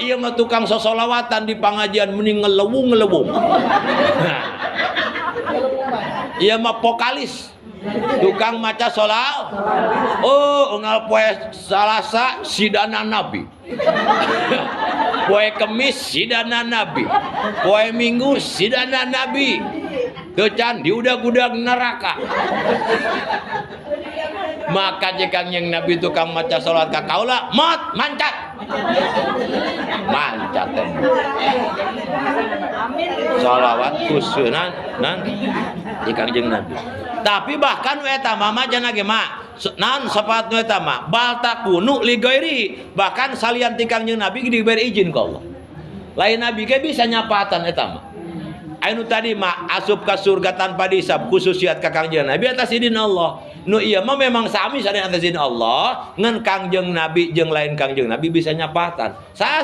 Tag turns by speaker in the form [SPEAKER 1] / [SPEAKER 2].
[SPEAKER 1] Ieu mah tukang sosolawatan di pangajian mending ngelewung-ngelewung. Nah. Ieu mah vokalis. Tukang maca sholawat. Oh, unggal poe Salasa sidana Nabi. Poe Kemis sidana Nabi. Poe Minggu sidana Nabi. Teu can diudag-udag neraka. Maka jika yang Nabi tukang maca sholawat ka kaula, mot mancat. Mancat teh. Sholawat khusunan nan di Kangjeng Nabi. Tapi bahkan nu eta mah maca ge mah naon syafaat nu eta mah bal takunu li ghairi, bahkan salian ti Kangjeng Nabi diberi izin ku Allah. Lain Nabi ge bisa nyapaatan eta mah. Anu tadi mah asup ka surga tanpa dihisab khususiat ka Kangjeng Nabi atas izin Allah. Nu ieu mah memang sami sadaya atas izin Allah, ngan Kangjeng Nabi jeung lain Kangjeng Nabi bisa nyapaatan. Saha?